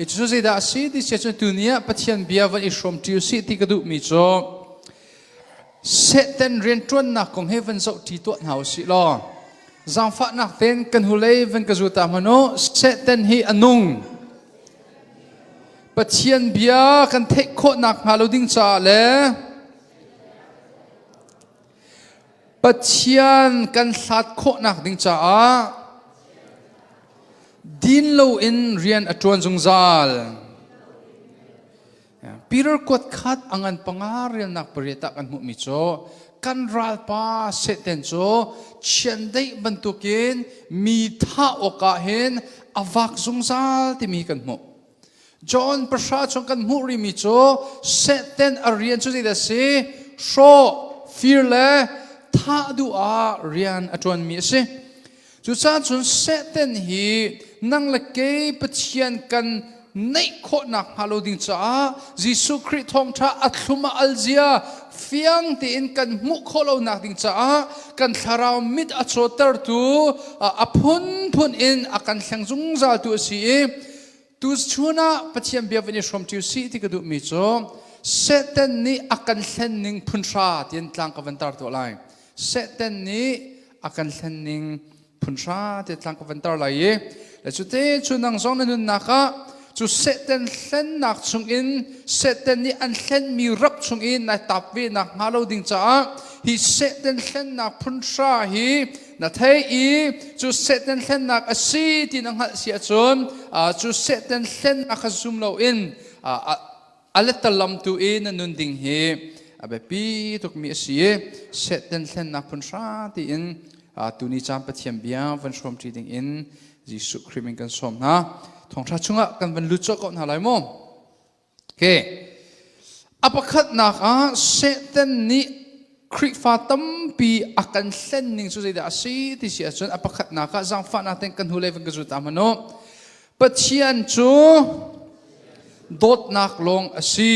Cu zeidah a si ti si ahcun tuni ah Pathian bia van i hrawm ṭi usih ti ka duhmi cu Satan rianṭuannak kong he van zoh ṭi tuah hna usih law zaangfahnak tein kan hulei van ka zu ta hmanh u. Satan hi a nung. Pathian bia kan theih khawhnak hnga lo ding caah le Pathian kan hlat khawhnak ding caah din loin rian a ṭuan zungzal. Peter kuat khat a ngan panga rialnak pariat ah kan hmuhmi cu kan ralpa Satan cu chiandeih bantukin mi thah awkah hin a vak zungzal timi kan hmuh. John pahra chung kan hmuh rihmi cu Satan a rian cu zeidah a si? Hrawh, fir le thah duh ah rian a ṭuanmi a si. Cucaah cun Satan hi nang le kei Pathian kan neih khawhnak hnga lo ding caah Jesuh Khrih thawngṭha a thlum a al zia fiang tein kan hmuh khawh lonak ding caah kan thlarau mit a cawtertu a phunphun in a kan thleng zungzaltu a si i tuchun ah Pathian bia van i hrawm ṭi usih ti ka duhmi cu Satan nih a kan hlen ning phunhra tiin tlang ka van tar tuah lai. Satan nih a kan hlen ning phunhra te tlang ka van tar lai i le cu te cu nang zong na nunnak ah cu Satan hlennak chungin Satan nih an hlenmi rap chungin nai tap ve nak hnga lo ding caah hi Satan hlennak phunhra hi na thei i cu Satan hlennak a si ti na hngalh si ahcun cu Satan hlennak kha zum loin a letalam tu i na nun ding hi a biapi tukmi a si i Satan hlennak phun hra tiin tuni caan Pathian bia van hrawm ṭi ding in Jesuh Khrih min kan sawm hna. Thawngṭha chungah kan van lut cawk ko hna lai mu. Okay. A pakhatnak ah Satan nih Khrihfa tampi a kan hlen ning cu zeidah a si ti si ahcun a pakhatnak ah zaangfahnak tein kan hnulei van ka zul ta hmanh u. Pathian cu dawtnak lawng a si.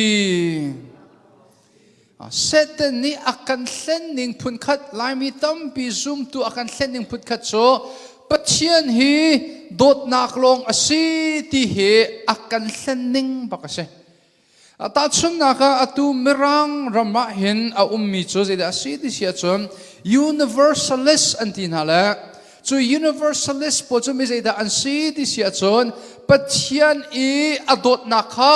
Satan nih a kan hlen ning phunkhat Laimi tampi zumtu a kan hlen ning phunkhat cu Pathian hi dawtnak lawng a si ti hi a kan hlen ning bak a si. Tahchunhnak ah atu Mirang ram ah hin a ummi cu zeidah a si ti si ahcun Universalist an ti hna le cu Universalist pawl cu mi zeidah an si ti si ahcun Pathian i a dawtnak kha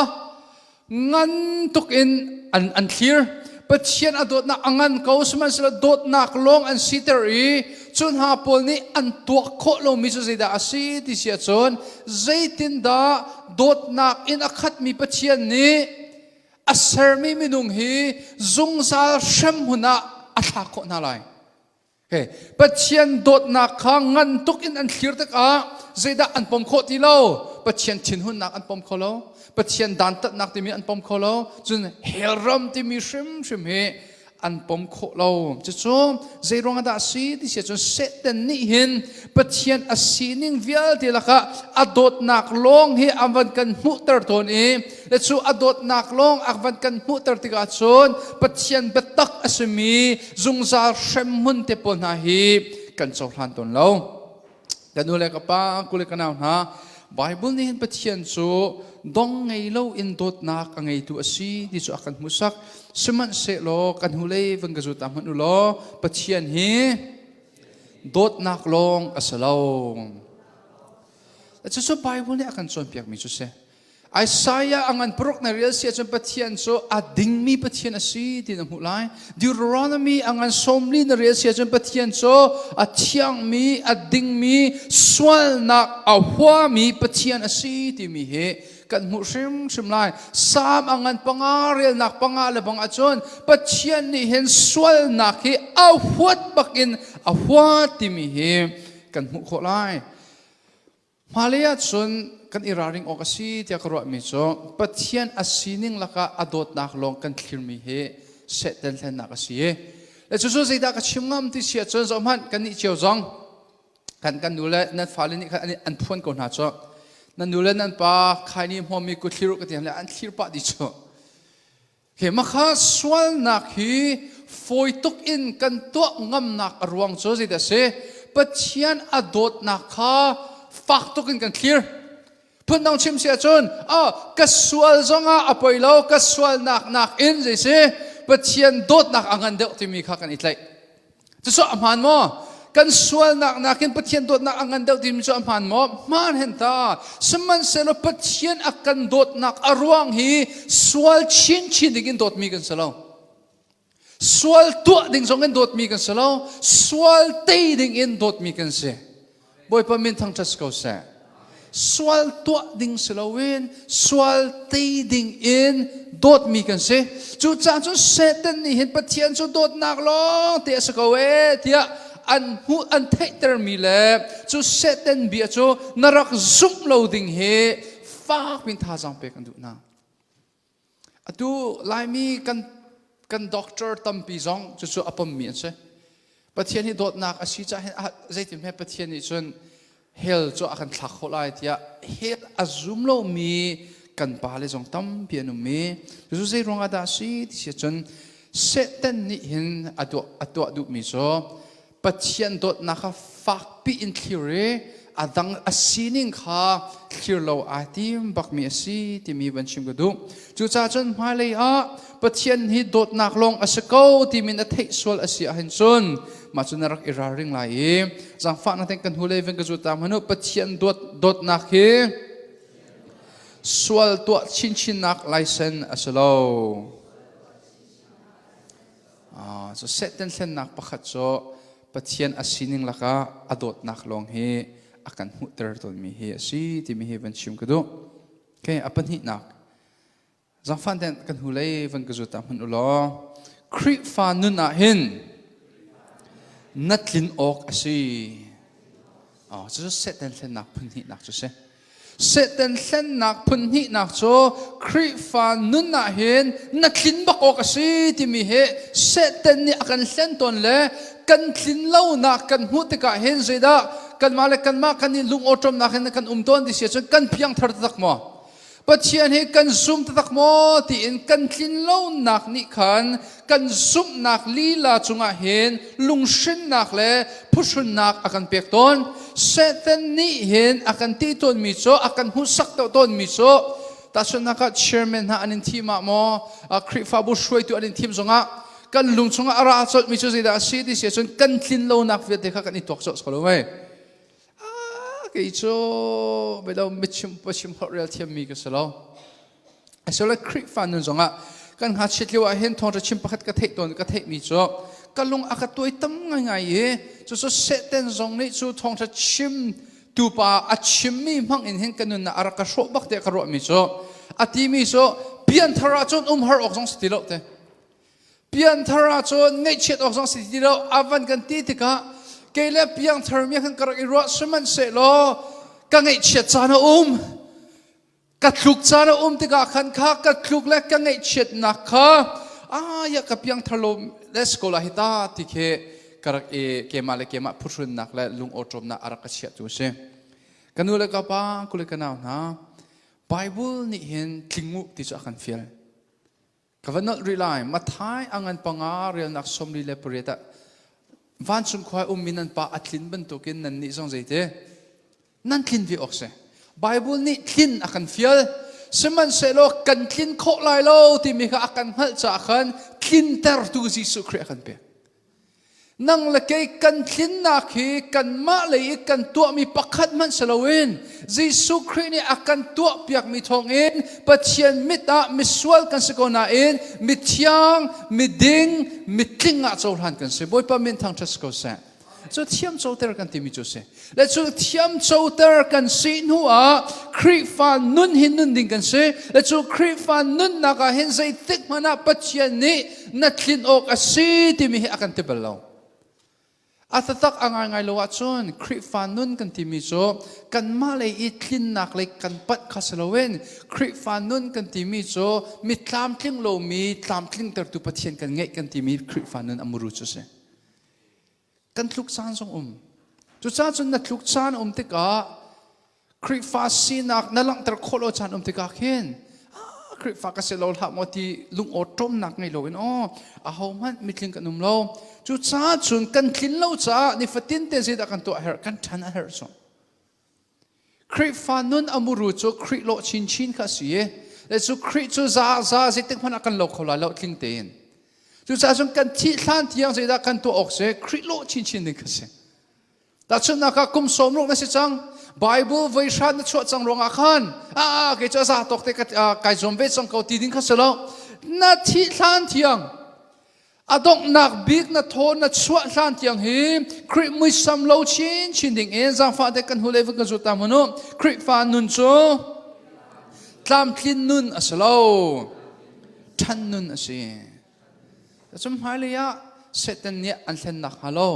ngan tuk in an thlir. Pathian a dawtnak a ngan ko sihmanhsehlaw dawtnak lawng an siter i cu hna pawl nih an tuak khawh lomi cu zeidah a si ti si ahcun zeitindah dawtnak in a khatmi Pathian nih a sermi minung hi zungzal hremhmun ah a thlak khawh hna lai. Okay. Pathian dawtnak kha ngan tuk in an thlir tikah zeidah an pom khawh ti lo? Pathian thinhunnak an pom kho lo. Pathian dantatnak timi an pom kho lo. Cun hell ram timi hrimhrim hi an pom khawh lo. Cucu zeiruang dah a si ti si ahcun Satan nih hin Pathian a sining vialte lakah a dawtnak lawng hi a van kan hmuhter tawn i le cu a dawtnak lawng a van kan hmuhter tikah cun Pathian biatak a simi zungzal hremhmun te pawl hna hi kan cohlan tawn lo. Ka nu le ka pa, ku le ka nau hna, Bible nih hin Pathian cu dong ngei lo in dawtnak a ngeitu a si ti cu a kan hmuhsak. Sihmanhsehlaw kan hnulei van ka zut ah hmanh u law Pathian hi dawtnak lawng a si lo. Cucu Bible nih a kan cawnpiakmi cu si. Isaiah a ngan paruk na rel si ahcun Pathian cu a dingmi Pathian a si ti na hmuh lai. Deuteronomy a ngan 40 na rel si ahcun Pathian cu a thiangmi, a dingmi, sualnak a huami Pathian a si timi hi kan hmuh hrimhrim lai. Salm a ngan panga relnak panga le bang ahcun Pathian nih hin sualnak hi a huat bakin a huat timi hi kan hmuh khawh lai. Hmailei ahcun kan i ralring awk a si tiah ka ruahmi cu Pathian a sining lakah a dawtnak lawng kan thlirmi hi Satan hlennak a si i le cucu zeidah ka chim ngam ti si ahcun zohhmanh kannih cio zong kan kan nu le nan fale nih khan an phuan ko hna cu nan nu le nan pa khaini hmawmmi ku thlir ka ti le an thlir pah dih cu He makha sualnak hi fawi tuk in kan tuah ngamnak a ruang cu zeidah a si? Pathian a dawtnak kha fak tuk in kan thlir. Phundang chim si ahcun, oh, ka sual zongah a poi lo, ka sualnak nakin zei si Pathian dawtnak a ngan deuh timi kha kan i tlaih. Cucu a hmaan maw? Kan sualnak nakin Pathian dawtnak a ngan deuh timi cu a hmaan maw? Hmaan hen ta. Sihmanhsehlaw Pathian a kan dawtnak a ruang hi sual chinchin ding in dawtmi kan si lo. Sual tuah ding zong in dawtmi kan si lo. Sual tei ding in dawtmi kan si. Bawipa min thangṭhat si ko seh. Sual tuah ding si loin sual tei ding in dawtmi kan si. Cucaah cun Satan nih hin Pathian cu dawtnak lawng te a si ko ee tiah an hmuh an theihtermi le cu Satan bia cu na rak zumh lo ding hi fak in thazaang pek an duh hna. Atu Laimi kan kan doctor tampi zong cucu a pommi an si. Pathian hi dawtnak a si caah hin zeitin hme Pathian nih cun hell cu a kan thlak khawh lai tiah hell a zum lomi kan pale zong tampi an um i cucu zei ruangah dah a si ti si cun Satan nih hin a tuah a tuah duhmi cu Pathian dawtnak kha fakpi in thlir i a dang a sining kha thlir lo aa tim bakmi a si timi van chim ka duh. Cucaah cun hmailei ah Pathian hi dawtnak lawng a si ko timin a theih sual a si ahhin cun mah cu na rak i ralring lai i zaangfahnak ten kan hnulei van ka zul ta hmanh u Pathian dawt dawtnak hi sual tuah chinchinnak laisen a si lo. Cu Satan hlennak pakhat cu Pathian a sining lakah a dawtnak lawng hi a kan hmuhter tawnmi hi a si timi hi van chim ka duh. Okay, a pahnihnak. Zangfan ten kan hnulei van ka zut ta hmanh u law Khrihfa nun ah hin na tlin awk a si. Oh, cucu Satan hlennak phunhnihnak cu si. Satan hlennak phunhnihnak cu Khrihfa nun ah hin na tlin bak awk a si timi hi Satan nih a kan hlen tawn le kan tlin lonak kan hmuh tikah hin zeidah kanmah le kanmah kan i lungawṭawmnak hin kan um tawn ti si ahcun kan piangthar taktak maw? Pathian hi kan zum taktak maw tiin kan tlinlonak nih khan kan zumhnak lila cungah hin lunghrinnak le phuhrunnak a kan pek tawn. Satan nih hin a kan ti tawnmi cu a kan hmuhsak tawnmi cu tahchunhnak ah chairman hna an in thim ah maw Khrihfabu hruaitu an in thim zongah kan lung chungah a ra colhmi cu zeidah a si ti si ahcun kan tlinlonak vialte kha kan i tuak colh ko lo mei. Kei cu belo michim pachim holh rel thiammi ka si lo. Asile Khrihfa nun zongah kan ngakchiat lio ah hin thawngṭha chim pakhat ka theih tawn ka theihmi cu ka lung a ka tuai tam ngaingai i cucu Satan zong nih cu thawngṭha chim tupa a chimmi hmang in hin ka nunnak a rak ka hrawh bak tiah ka ruahmi cu a timi cu pianthar ahcun umhar awk zong si ti lo te. Pianthar ahcun ngaihchiat awk zong si ti lo a van kan ti tikah kei le piangthar mi khan ka rak i ruah sihmanhsehlaw ka ngaihchiat caan a um ka tluk caan a um tikah khan kha ka tluk le ka ngaihchiatnak kha aya ka piangthar lo let's go la hi ta ti khi ka rak i keimah le keimah phuhrunnak le lungawṭawmnak a rak ka chiahtu a si ka nu le ka pa kule ka nau hna Bible nih hin tling u ti cu a kan fial Ka va nolh rih lai. Matthai a ngan panga relnak 48 ah vancung khua ummi nan pa a tlin bantukin nannih zong zeiti nan tlin ve awk si. Bible nih tlin a kan fial. Sihmanhsehlaw kan tlin khawh lai lo timi kha a kan hngalh caah khan tlintertu Jesuh Khrih a kan pek. Nang le kei kan tlinnak hi kanmah lei i kan tuahmi pakhat hmanh si loin Jesuh Khrih nih a kan tuahpiakmi thawngin Pathian mit ah misual kan si ko nain mithiang, miding, mitling ah cohlan kan si. Bawipa min thangṭhat si ko seh. Cu thiam coter kan timi cu si. Le cu thiam coter kan si hnu ah Khrihfa nun hin nun ding kan si. Le cu Khrihfa nunnak ah hin zeitik hmanh ah Pathian nih na tlin awk a si timi hi a kan ti bal lo. A taktak a ngaingai lo ahcun Khrihfa nun kan timi cu kanmah lei i tlinnak lei kan panh kha si loin Khrihfa nun kan timi cu mi tlamtling lomi tlamtlingtertu Pathian kan ngeih kan timi Khrihfa nun a muru cu si. Kan tluk caan zong um. Cucaah cun na tluk caan um tikah Khrihfa sinak na langhter khawh lo caan um tikah khin Khrihfa ka si lo hlah maw ti lungawṭawmnak ngei loin aw ahohmanh mitling kan um lo. Cucaah cun kan tlin lo caah nifatin te zeidah kan tuah a herh kan ṭhan a herh cu. Khrihfa nun a muru cu Khrih lawh chinchin kha a si i le cu Khrih cu za za zeitik hmanh ah kan lo kho lai lo tling tein. Cucaah cun kan thih hlan tiang zeidah kan tuah awk si Khrih lawh chinchin ding kha si. Tahchunhnak ah kum sawmruk na si cang Bible voi hra na chuah cang ruangah khan a kei cu a za tawk te kai zuam ve cang ko ti ding kha si lo. Na thih hlan tiang A donghnak bik na thaw na chuah hlan tiang hi Khrih muisam lo chinchin ding in zaangfah te kan hnulei van kan zul ta hmanh u. Khrihfa nun cu tlamtlin nun a si lo. Ṭhan nun a si. Cun hmailei ah Satan nih an hlennak hnga lo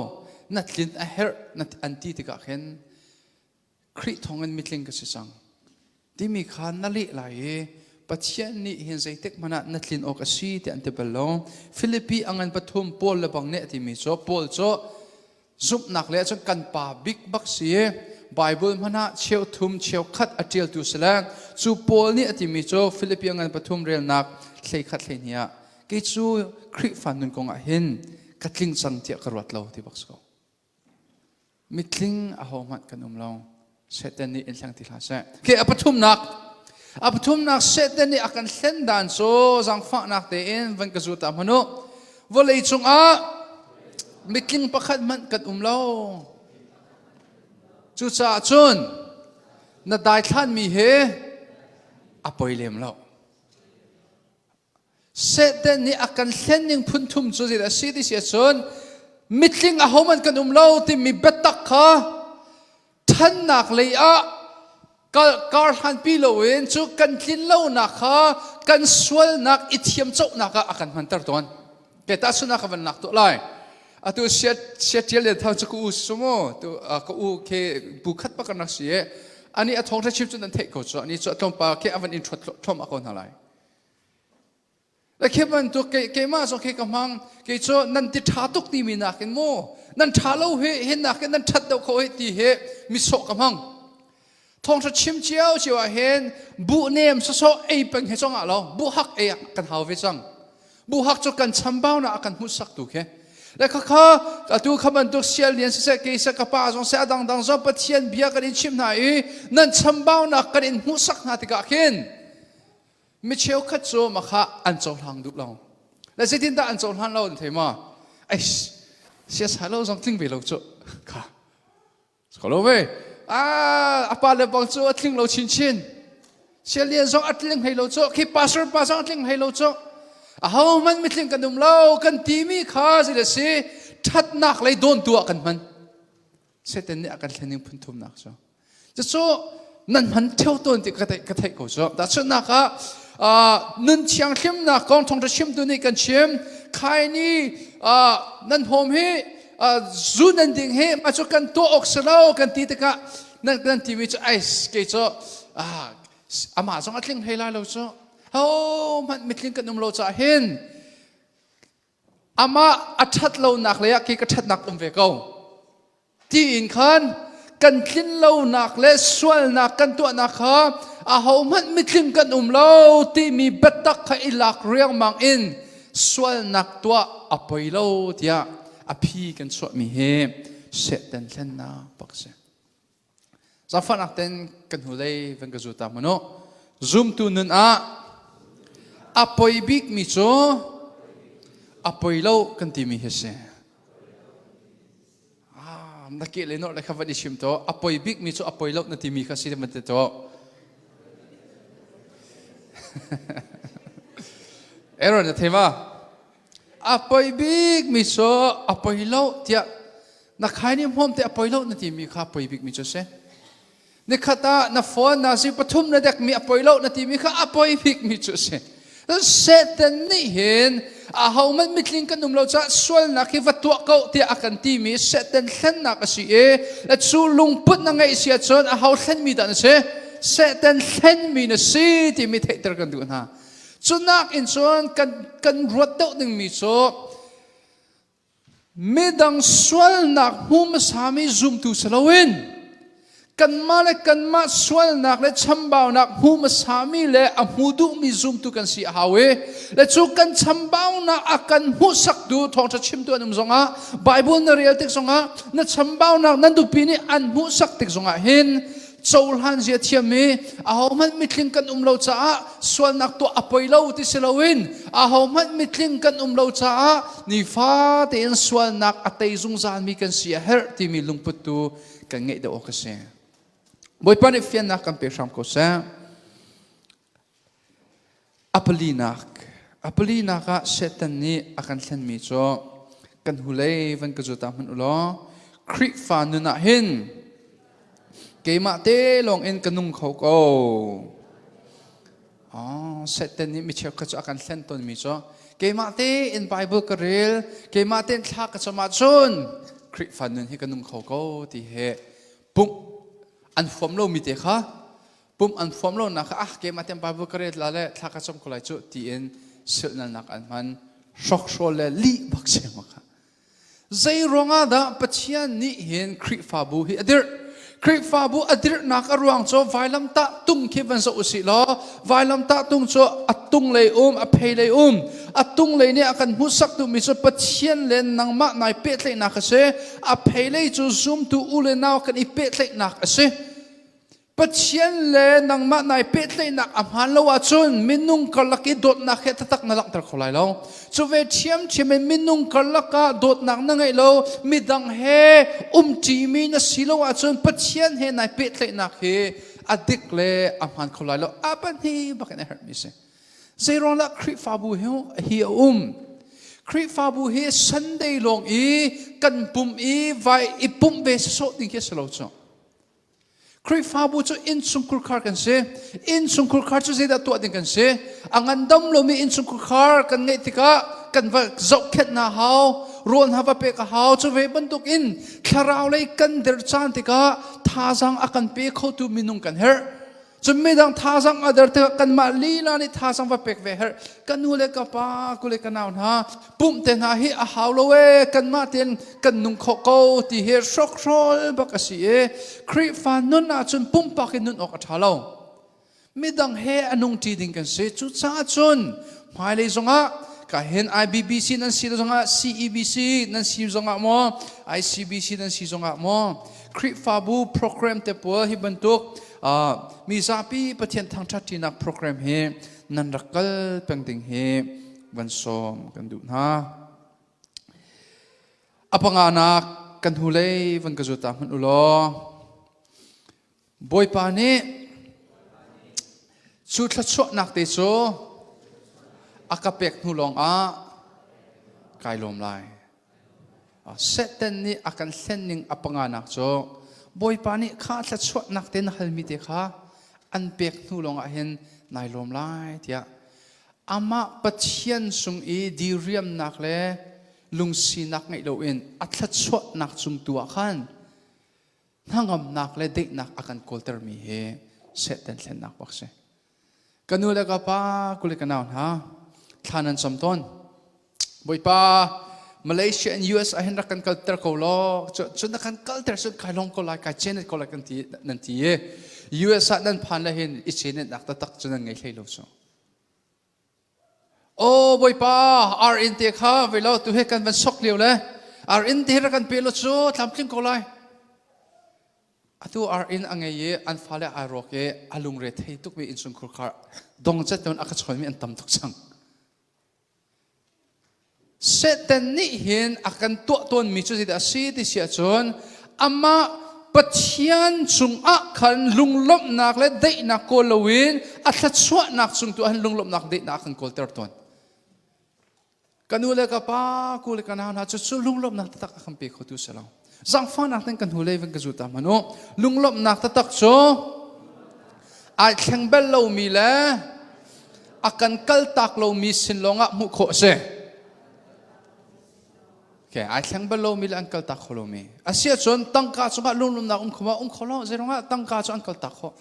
na tlin a herh na an ti tikah khin Khrih thawngin mitling ka si cang timi kha na leh lai i Pathian nih hin zeitik hmanh ah na tlin awk a si tiah an ti bal lo. Filipi a ngan pathum Paul le bang nih a timi cu Paul cu zumhnak le cun kan pa bik bak si i Bible hmanh ah cheu thum cheu khat a ṭialtu si le cu Paul nih a timi cu Filipi a ngan pathum relnak hlei khat hlei hnih ah kei cu Khrihfa nun kong ah hin ka tling cang tiah ka ruat lo ti bak si ko. Mitling ahohmanh kan um lo. Satan nih in hleng ti hlah seh. Ke a pathumnak a pathumnak Satan nih a kan hlen dan cu zaangfahnak tein van ka zu ta hmanh u. Vawlei cungah mitling pakhat hmanh kan um lo. Cucaah cun na daithlanmi hi a poi lem lo. Satan nih a kan hlen ning phun thum cu zeidah a si ti si ahcun mitling ahohmanh kan um lo timi biatak kha ṭhannak lei ah kar hlanpi loin cu kan tlin lonak kha kan sualnak i thiamcohnak ah a kan hmanter tawn. Ke tahchunhnak ka van lak tuah lai. Atu sia sia ṭial le thang cu ka u si mu tu ka u ke bu khat pak kan rak si i ani a thawng ṭha chim cu nan theih ko cu ani cu a tlawmpal ke a van in ṭhuat thluahmah ko hna lai. Le khi bantuk keimah zong khi ka hmang kei cu nan ti ṭha tuk timi nakin mu nan ṭha lo hi hin nakin nan ṭhat deuh kho hi ti hi misawh ka hmang thawngṭha chim cio cio ah hin buh nem sawsawh ei peng hi congah lo buh hak ei kan hau ve cang buh hak cu kan chambau nak a kan hmuhsak tu khi le khakha atu kha bantuk sial lian siseh kei seh ka pa zong seh a dangdang zong Pathian bia kan in chim hna i nan chambaunak kan in hmuhsak hna tikah khin Mi cheukhat cu mah kha an cohlang duh lo. Le zeitindah an cohlan lo an thei maw? Ai siasai lo zong tling ve lo cu. Kha. Ko lo ve. Ah, a pa le bang cu a tling lo chinchin. Sialian zong a tling hlei lo cu. Khi pastor pa zong a tling hlei lo cu. Aho hmanh mitling kan um lo kan timi kha zei le si ṭhatnak lei dawn tu ah kan hman. Satan nih a kan thlening phun thumnak cu. Cucu nan hman theo tawn ti ka theih ko cu. Tahchunhnak ah nun thianghlimnak kong thawngṭha chimtu nih kan chim. Khai ni nan hom hi zu nan ding hi mah cu kan tuah awk si lo kan ti tikah nan kan timi cu ai kei cu amah zong a tling hlei lai lo cu. Ho hmanh mitling kan um lo caah hin amah a ṭhat lonak lei ah kei ka ṭhatnak um ve ko tiin khan kan tlin lonak le sualnak kan tuahnak kha ahohmanh mitling kan um lo timi biatak kha i lak riangmang in sualnak tuah a poi lo tiah a phi kan chuahmi hi Satan thlennak bak a si. Zaangfahnak ten kan hnulei van ka zu ta hmanh u. Zumtu nun ah a poi bikmi cu a poi lo kan timi hi si. Ah, na ke le nor le kha van i chim to. A poi bikmi cu a poi lo na timi kha si van ti to. Aaron na thei ma? A poi bikmi cu a poi lo tiah na khaini hmawm te a poi lo na timi kha poi bikmi cu si. Nikhat ah na phone na si pathum na dekmi a poi lo na timi kha a poi bikmi cu si. Satan nih hin ahohmanh mitling kan um lo caah sualnak hi va tuah ko tiah a kan timi Satan thlennak a si i cu lungput na ngeih si ahcun aho thlenmi dah na si? Satan thlenmi na si timi theihter kan duh hna. Cunak in cun kan, kan ruat deuh dingmi cu midang sualnak hmu hmasami zumtu si loin kanmah le kanmah sualnak le chambaunak hmu hmasami le a hmu duhmi zumtu kan si a hau i le cu kan chambaunak a kan hmuhsaktu thawngṭha chimtu an um zongah Bible na rel tik zongah na chambaunak nan nupi nih an hmuhsak tik zongah hin. Cohlan zia thiam i ahohmanh mitling kan um lo caah sualnak tuah a poi lo ti si loin ahohmanh mitling kan um lo caah nifa tein sualnak a tei zungzalmi kan si a herh timi lungput tu kan ngeih deuh awk a si. Bawipa nih fiannak kan pe hram ko seh. A palinak, a palinak ah Satan nih a kan thlenmi cu kan hulei van ka zuta hmanh u law Khrihfa nun ah hin keimah te lawng in ka nung kho ko. Oh, Satan nih mi cheukhat cu a kan thlen tawnmi cu keimah tein Bible ka rel, keimah tein thla ka cam ahcun Khrihfa nun hi ka nung kho ko ti he pumh an huam lomi te kha pumh an huam lonak kha ah keimah tein Bible ka rel la le thla ka cam ko lai cu tiin silhnalnak an hman hrokhrawl le lih bak si ma kha. Zei ruangah dah Pathian nih hin Khrihfabu hi a dirh? Khrihfabu a dirhnak a ruang cu vailamtah tung khi van zoh usih law vailamtah tung cu a tung lei um a phei lei um a tung lei nih a kan hmuhsak duhmi cu Pathian le nangmah nai pehtlaihnak a si a phei lei cu zumtu u le nau kan i pehtlaihnak a si. Pathian le nangmah nai pehtlaihnak a hmaan lo ahcun minung karlak i dawtnak he taktak na langhter kho lai lo. Cu ve ṭhiamṭhiam in minung karlak ah dawtnak na ngeih lo, midang he umṭimi na si lo ahcun Pathian he nai pehtlaihnak hi a dik le a hmaan kho lai lo. A pahnih bak in a herhmi si. Zeiruang dah Khrihfabu hi a um? Khrihfabu hi Sunday lawng i kan pumh i vai i pumh ve sawsawh ding khi a si lo cu. Khrihfabu cu innchungkhar kan si. Innchungkhar cu zeidah tuah ding kan si? A ngandam lomi innchungkhar kan ngeih tikah kan va zohkhenh hna hau, rawl hna va pek a hau. Cu ve bantuk in thlarau lei kan der caan tikah thazaang a kan pe khotu minung kan herh. Cun midang thazaang a der tikah kanmah lila nih thazaang va pek ve herh. Ka nu le ka pa, ku le ka nau hna, pumh te hna hi a hau lo ee, kanmah tein kan nung khawh ko ti hi hrokhrawl bak a si i Khrihfa nun ahcun pumpak in nun awk a ṭha lo. Midang he a nung ṭi ding kan si. Cucaah cun hmailei zongah ka hin IBBC nan si zongah CEBC nan si zongah maw ICBC nan si zongah maw Khrihfabu program te pawl hi bantuk mi zapi Pathian thangṭhat ṭinak program hi nan rak kal peng ding hi van sawm kan duh hna. A panganak kan hnulei van ka zuta hmanh u law Bawipa nih cu thluachuahnak te cu a ka pek hnu lawngah kai lawm lai. Satan nih a kan hlen ning a panganak cu Bawipa nih kha thluachuahnak te na halmi te kha an pek hnu lawngah hin nai lawm lai tiah amah Pathian sung i diriamnak le lungsinak ngeih loin a thluachuahnak cung tu ah khan hnangamnak le daihnak a kan kawltermi hi Satan thlennak bak si. Ka nu le ka pa, kule ka nau hna, thla nan cam tawn. Bawipa, Malaysia and US ah hin rak kan kalter ko law, cun na kan kalter cun kai lawm ko lai, kai cenet ko lai kan ti nan ti i US ah nan phan le hin i cenet nak taktak cu nan ngei hlei lo cu. Oh Bawipa, ar inn te kha ve lo tu he kan van sok lio le ar inn te rak kan pe lo cu tlamtling ko lai. Atu ar inn a ngei i an fale ai rawk i a lungre thei tukmi innchungkhur kha dongcet in a ka chawnmi an tam tuk cang. Satan nih hin a kan tuah tawnmi cu zeidah a si ti si ahcun amah Pathian cungah khan lunglawmhnak le daihnak kawl loin a thluachuahnak cung tu ah hin lunglawmhnak daihnak a kan kawlter tawn. Ka nu le ka pa, ku le ka nau hna cu cu lunglawmhnak taktak a kan pe khotu si lo. Zaangfahnak ten kan hnulei van ka zu ta hmanh u. Lunglawmhnak taktak cu ai thleng bal lomi le a kan kaltak lomi sin lawngah hmuh khawh a si. Okay, ai thleng bal lomi le an kaltak kho lomi. Asiah cun tangka cungah lunglawmhnak um kho ma? Um kho lo. Zeiruangah tangka cu an kaltak khawh?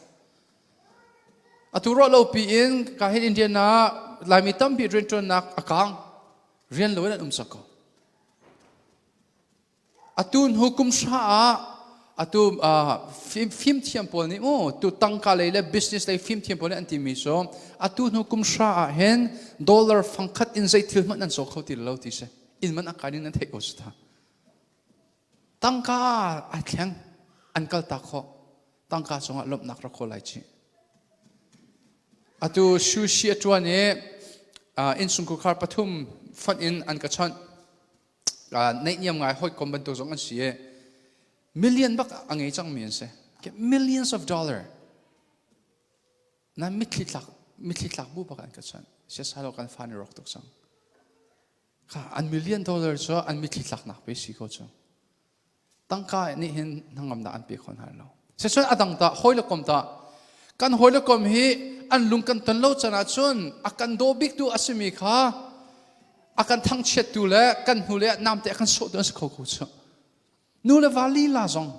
Atu ruah lo piin ka hin Indian ah Laimi tampi rianṭuannak a kang. Rian lo in an um cang ko. Atu hnu kum hra ah atu fimthiam pawl nih mu tu tangka lei le business lei fimthiam pawl nih an timi cu atu hnu kum hra ah hin dollar fangkhat in zei thil hmanh an caw kho ti lo ti si. Inn man a kai ning nan theih ko cu ta. Tangka ai thleng an kaltak khawh. Tangka cungah lawmhnak rak kawl lai chih. Atu sushi a ṭuan i innchungkhar pathum fonh in an ka chawnh. Naihniam ngai hawikom bantuk zong an si i million bak a ngei cangmi an si. Millions of dollar. Nan mitthli tlak mitthli tlak bu bak an ka chawnh. Siasalo kan fa ni rawk tuk cang. Kha an million dollar cu an mitthli tlaknak pe si ko cu. Tangka nih hin hnangamnak an pe kho hna lo. Sicun a dang ta hawi le kom ta kan hawi le kom hi an lung kan ton lo can ahcun a kan daw biktu a simi kha a kan thangchiattu le kan hnu le namte a kan sawhtu an si kho ko cu. Nu le va lila zong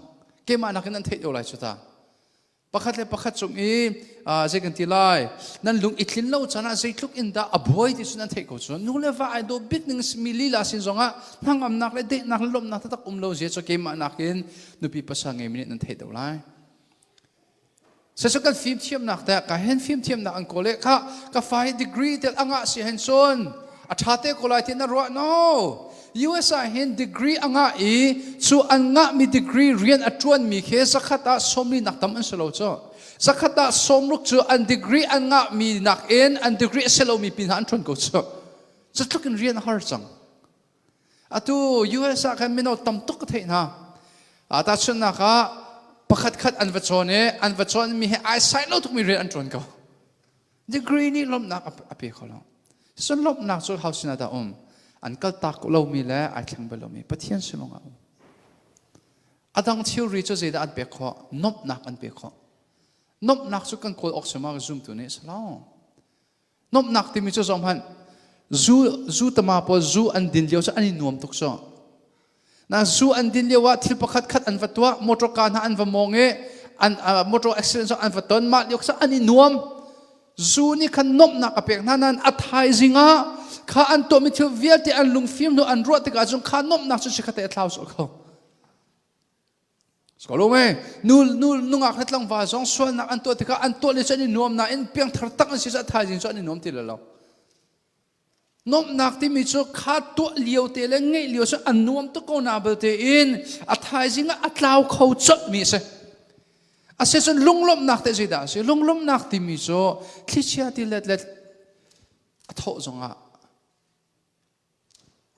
keimah nakin an theih deuh lai cu ta. Pakhat le pakhat cung i zei kan ti lai nan lung i tlin lo caan ah zeitluk in dah a buai ti cu nan theih ko cu. Nu le va ai daw bik ning mi lila sin zongah hnangamnak le dehnak le lawmhnak taktak um lo zia cu keimah nakin nupi pasal ngeimi nih nan theih deuh lai. Sesu kan fimthiamnak te ka hen fimthiamnak an kawl kha ka fa hi degree tel anga si hen cun a ṭha te ko lai ti na ruah no. US ah hin degree a ngah i cu an ngahmi degree rian a ṭuanmi khi zakhat ah sawmli nak tam an si lo cu. Zakhat ah sawmruk cu an degree an ngahmi nakin an degree a si lomi pin an ṭuan ko cu. Cu in rian a har cang. Atu US ah khan mino tam tuk ka theih hna. Tahchunhnak ah pakhat khat an va cawn i an va cawnmi he ai sai lo tukmi rian an ṭuan ko. Degree nih lawmhnak a pe kho lo. Cun lawmhnak cu hau sinah dah um? An kaltak lomi le ai thleng bal lomi Pathian sin lawngah um. A dang thilri cu zeidah an pek khawh? Nuamhnak an pek khawh. Nuamhnak cu kan kawl awk si ma zumtu nih si lo. Nuamhnak timi cu zong hmanh zu zu tama pawl zu an din lio cu an i nuam tuk cu. Na zu an din lio ah thil pakhat khat an va tuah, motor car hna an va mawng i an motor accident zong an va ton, mah lio kha an i nuam. Zu nih khan nuamhnak a pek hna nain a thaizing ah kha an tuahmi thil vialte an lungfim hnu an ruah tikah cun kha nuamhnak cu chikkhat te a thlau sawh ko. Skolome nu nu nungak le tlangval zong sualnak an tuah tikah an tuah le cu an i nuam nain piangthar tak an si cu a thaizing cu an i nuam ti lo. Nuamhnak timi cu kha tuah lio te le ngeih lio cu a nuam tuk ko na belte in a thaizing ah a tlau kho colhmi a si. A si cun lunglawmhnak te zeidah a si? Lunglawmhnak timi cu thlichia ti let le a thawh zongah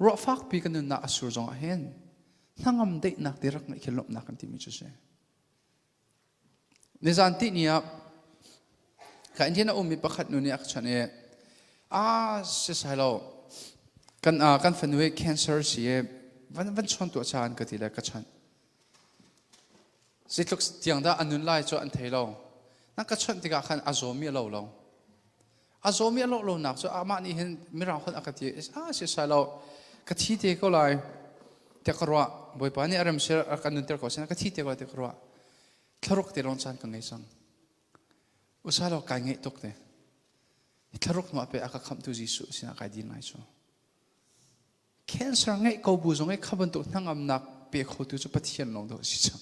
ruah fakpi kan nunnak a sur zongah hin hnangam daihnak ti rak ngeih khi lawmhnak kan timi cu si. Nizan tihni ah ka Indian a ummi pakhat nu nih a ka chawnh i a si sai lo kan kan fanu hi cancer si i van van chawn tuah caan ka ti le ka chawnh. Zeitluk tiang dah a nun lai cu an thei lo. Na ka chawnh tikah khan a zawmi a lo lo. A zawmi a lawh lonak cu amah nih hin mirang holh a ka ti a si sai lo ka thi te ko lai tiah ka ruah. Bawipa nih a rem sir a kan nunter ko sin ka thi te ko lai tiah ka ruah. Thlaruk te lawng caan ka ngei cang. Usa lo kai ngeih tuk te. Thlaruk hnu ah pe a ka khamhtu Jesuh sinah kai din lai cu. Cancer ngeih ko bu zong i kha bantuk hnangamnak pe khotu cu Pathian lawng dawh a si cang.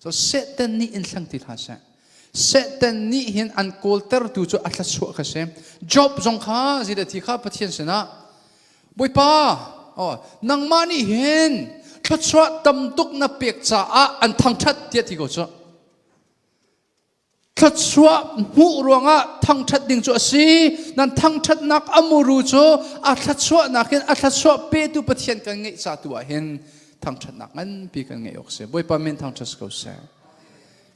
So Satan nih in thleng ti hlah seh. Satan nih hin an kawltertu cu a thluachuah kha si. Job zong kha zeidah ti kha Pathian sinah Bawipa, oh, nangmah nih hin thluachuah tam tuk na pek caah an thangṭhat tiah ti ko cu. Thluachuah hmuh ruangah thangṭhat ding cu a si. Nan thangṭhatnak a muru cu a thluachuahnak in a thluachuah petu Pathian kan ngeih ca tu ah hin thangṭhatnak nganpi kan ngeih awk si. Bawipa min thangṭhat si ko seh.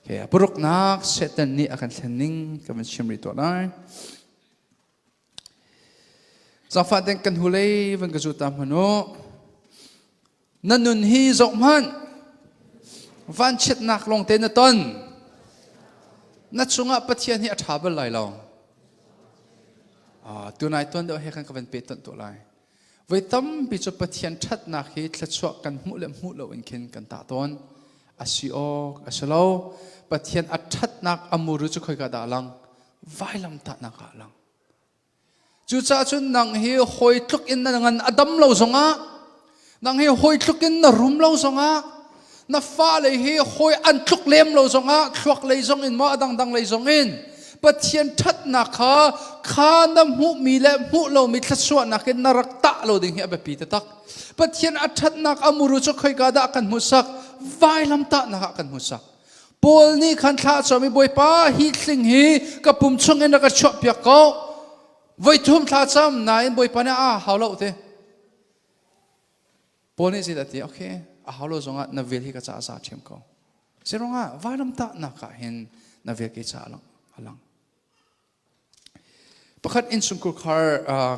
Okay, paruknak Satan nih a kan thlen ning kan van chim rih tuah lai. Zaangfah ten kan hulei van ka zu ta hmanh u. Na nun hi zoh hmanh. Vanchiatnak lawngte na ton. Na cungah Pathian hi a ṭha bal lai lo. Ah, tunai tuan deuh he khan ka van pe tonh tuah lai. Voi tampi cu Pathian ṭhatnak hi thluachuah kan hmuh le hmuh lo in khin kan tah tawn. A si awk a si lo. Pathian a ṭhatnak a muru cu khoika dah a lang? Vailam tahnak ah a lang. Cucaah cun nang hi hawi tluk in na ngan a dam lo zongah, nang hi hawi tluk in na rum lo zongah, na fale hi hawi an tluk lem lo zongah, thluak lei zong in maw a dangdang lei zong in, Pathian ṭhatnak kha kha na hmuhmi le hmuh lomi thluachuahnak in na rak tah lo ding hi a biapi taktak. Pathian a ṭhatnak a muru cu khoika dah kan hmuhsak? Vailamtahnak ah kan hmuhsak. Paul nih khan thla a cam i Bawipa hi thling hi ka pum chung in rak ka chuah piak ko. Voi thum thla cam nain Bawipa nih a hau lo te. Paul nih zeidah ti? Okay, a hau lo zongah na vel hi ka ca a za ṭhiam ko. Zeiruangah vailamtahnak ah hin na vel ke ca a lang. Pakhat innchungkhar khar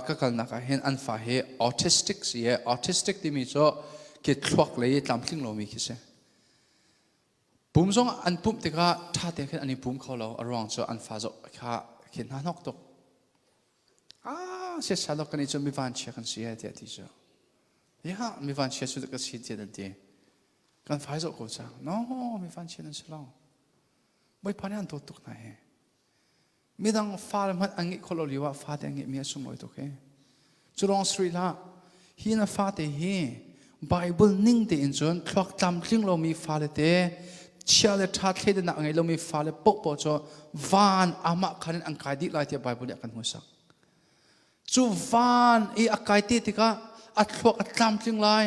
ka kalnak ah hin an fa hi autistic si i autistic timi cu khi thluak lei tlamtling lomi khi si. Pum zong an pumh tikah ṭha te khin an i pum kho lo. A ruang cu an fa zoh kha khi hna hnok tuk. Ah, siasal kan i cu mi vanchia kan si tiah ti cu. Ya, mi vanchia cu ka si tiah an ti. Kan fai zoh ko cang. No, mi vanchia nan si lo. Bawipa nih an dawt tuk hna he. Midang fa hmanh an ngeih khawh lo lio ah fate an ngeihmi a sunglawi tuk hi. Cu lawng si rih hlah. Hi na fate hi Bible ning tein cun thluak tlamtling lomi fale te chia le ṭha thleidannak a ngei lomi fale paohpaoh cu van amah khan in an kai dih lai tiah Bible nih a kan hmuhsak. Cu van i a kai te tikah a thluak a tlamtling lai.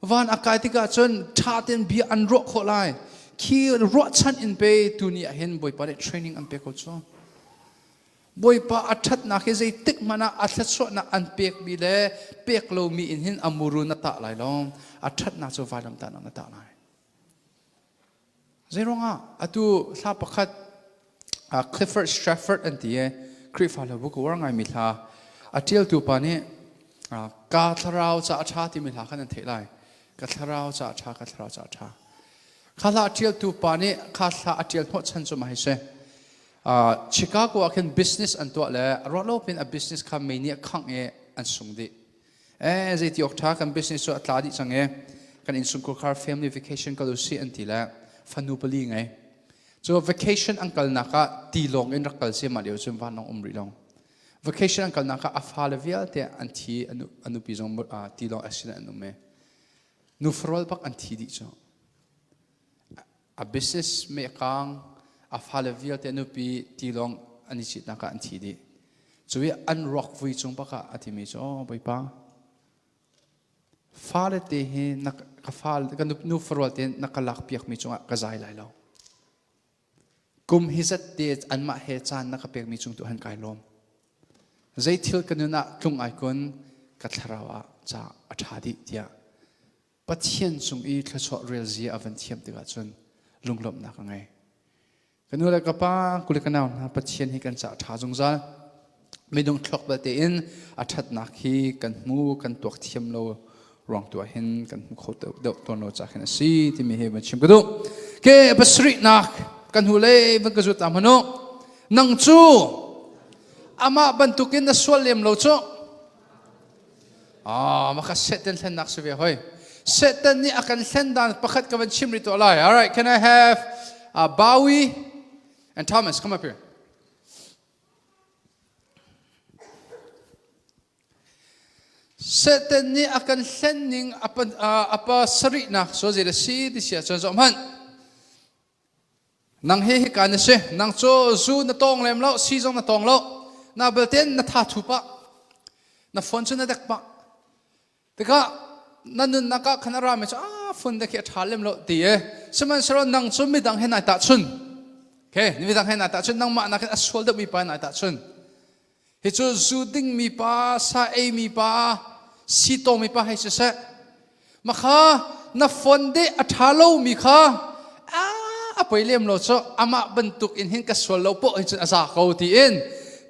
Van a kai tikah cun ṭha tein bia an ruah khawh lai. Khi ruahchan in pe tuni ah hin Bawipa nih training an pek ko cu. Bawipa a ṭhatnak hi zeitik hmanh ah a thluachuahnak an pekmi le pek lomi in hin a muru na tah lai lo. A ṭhatnak cu vailamtahnak na tah lai. Zeiruangah atu hla pakhat Clifford Strafford an ti i Khrihfa hlabu ka uar ngaimi hla a ṭialtu pa nih ka thlarau ca a ṭha timi hla khan an theih lai. Ka thlarau ca a ṭha, ka thlarau ca a ṭha. Kha hla a ṭialtu pa nih kha hla a ṭial hnawhchan cu mah hi si. Chicago ah khin business an tuah le ruah lo pin a business kha mei nih a khangh i an sung dih. Eh zeiti awk ṭha kan business cu a tla dih cang i kan innchungkhar khar family vacation kal usih an ti le fanu pali ngei. Cu vacation an kalnak ah tilawng in rak kal si mah lio cun vanlawng um rih lo. Vacation an kalnak ah a fale vialte an thi a nupi zong tilawng accident an um i nu farol bak an thi dih cu. A business mehkang a fale vialte nupi tilawng an i citnak ah an thi dih. Cu i an ruak vui cung bak ah a timi cu oh Bawipa fale te hi na ka fale ka nu farual te na ka lak piakmi cungah ka zai lai lo. Kum hi zat te anmah he caan na ka pekmi cung tu han kai lawm. Zei thil ka nun ah tlung ai kun ka thlarau ah ca a ṭha dih tiah Pathian cung i thluachuah rel zia a van thiam tikah cun lunglawmhnak a ngei. Ka nu le ka pa, kule ka nau hna, Pathian hi kan caah ṭha zungzal. Minung thluak belte in a ṭhatnak hi kan hmu, kan tuak thiam lo ruang tu ah hin kan hmu kho deuh tawn lo caah khin a si timi hi van chim ka duh. Ke pasarihnak kan hu le van ka zut ta hmanu. Nang cu amah bantukin na sual lem lo cu Ah, maka Satan hlennak si ve hoi. Satan nih a kan hlen dan pakhat ka van chim rih tuah lai. All right, can I have Bowie and Thomas come up here. Satan nih a kan hlen ning apa sarihnak so zei si ti sia cun zoh hmanh. Nang hi hika na si. Nang cu zu na tawng lem lo, si zong na tawng lo. Na belte na tha thu pah. Na phone cu na dek pah. Tikah na nunnak ah khan a rami cu ah phone dek hi a ṭha lem lo ti e. Sihmanhsehlaw nang cu midang he nai tahchun. Okay, midang he nai tahchun nangmah nakin a sual deuhmi pa nai tahchun. Hi cu zu dingmi pa, sa eimi pa, si tawngmi pa hei siseh. Makha na phone deh a ṭha lomi kha a poi lem lo cu amah bantuk in hin ka sual lo poh hin cun a za ko tiin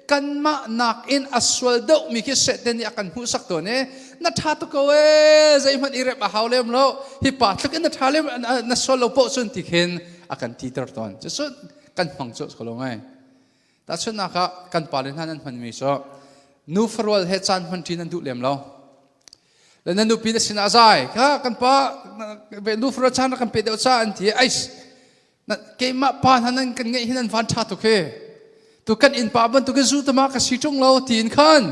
kanmah nakin a sual deuhmi khi Satan nih a kan hmuhsak tawn i na ṭha tuk ko ee zeihmanh i rep a hau lem lo hi pa tluk in na ṭha lem na sual lo poh cun ti khin a kan titer tawn cucu kan hmang cu ko lo ngai Tahchunhnak ah kan pale hna nan hmanmi cu nu farual he caan hmanṭi nan duh lem lo. Le na nupi na sinah zai kha kan pa nu farual caan rak kan pe deuh ca an ti ais keimah pa hna nan kan ngeih hi nan van ṭha tuk hi tu kan inn pa bantuk in zu tama ka si ṭung lo tiin khan